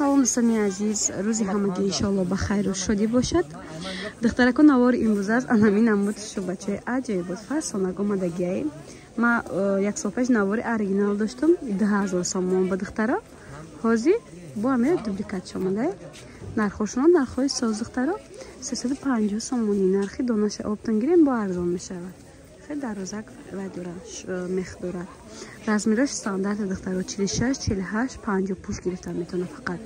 Салом, дӯстони азиз, рӯзи ҳамагӣ иншоалло ба хайру шодӣ бошад. Духтарако, навори имрӯз аст анамин намуд шӯбачаи аҷоибот фарсонак омадагиай. Ма як сол пеш навори оригинал доштам, 2000 сомон ба духтаро. Ҳозир бо ҳамин дубликат шомадай. Нархошона нархҳои соз, духтаро, 350 сомонӣ нархи донаша оптон гирем, бо арзон мешавад. Хеле дарозак вай дорад, мех дорад. Размераш стандарти, духтаро, 46, 48, 50 пуш гирифта метавона фақат.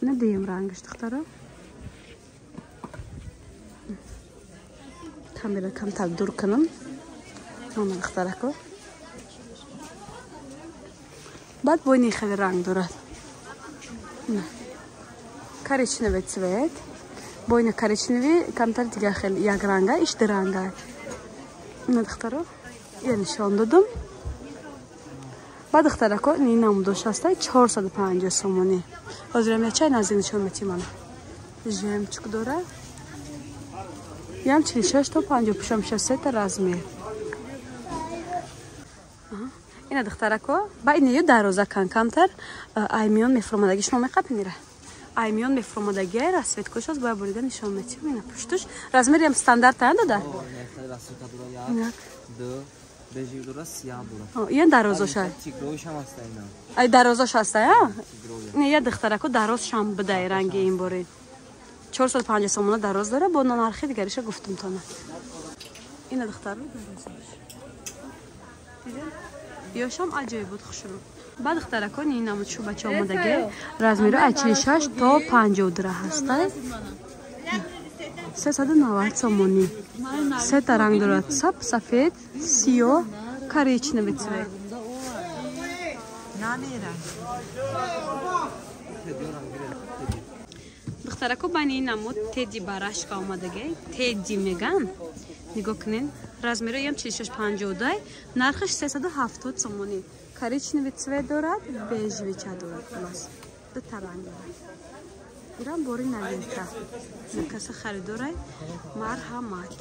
Ина дуюм рангаш, духтаро. Камера камтар дур кунам. Ана, духтарако. Баъд бойни хеле ранг дорад. Коричневый цвет. Бойна коричневый камтар дигар хеле як ранга, иш ду ранга. Ина, духтаро, я нишон додам. Ба духтарако, ни намудош ҳастай 450 сомонӣ. Ҳозирам ячай наздик нишон метим ана. Жемчуг дора. Ям 46 то 56 меша сета размер. Ина, духтарако, ба ина ю дароза кан камтар аймиён мефуромадаги шумо меқапинира. Аймиён мефуромадаги расцветкош аст, бояд бурида нишон метим. Ина пуштуш размериам стандарт ан дада? Инак. Ин дарозоша. Ай дарозош аст, а? Не, я духтарако дароз шам бидай ранги ин бори. 450 сомона дароз дора, бо нархи дигариша гуфтум тона. Ина, духтаро, дарозош. Дидем? Ёшам аҷоиб буд, хушрӯ. Ба духтарако, ин намуд шӯбача омадаги. Размеро аз 46 то 52 ҳастай. 390 сомонӣ. Сета ранг дорад: сап, сафед, сиёҳ, коричневый цвет. Духтарако, байни ин намуд теди барашка омадаги. Теди меган. Нигоҳ кунед. Размеро ям 46 52, нархаш 370 сомонӣ. Коричневый цвет дорад, бежевый ча дорад, хулос. Ду та ранг дорад. Ирам бори новинка. Каса харидорай, марҳамат.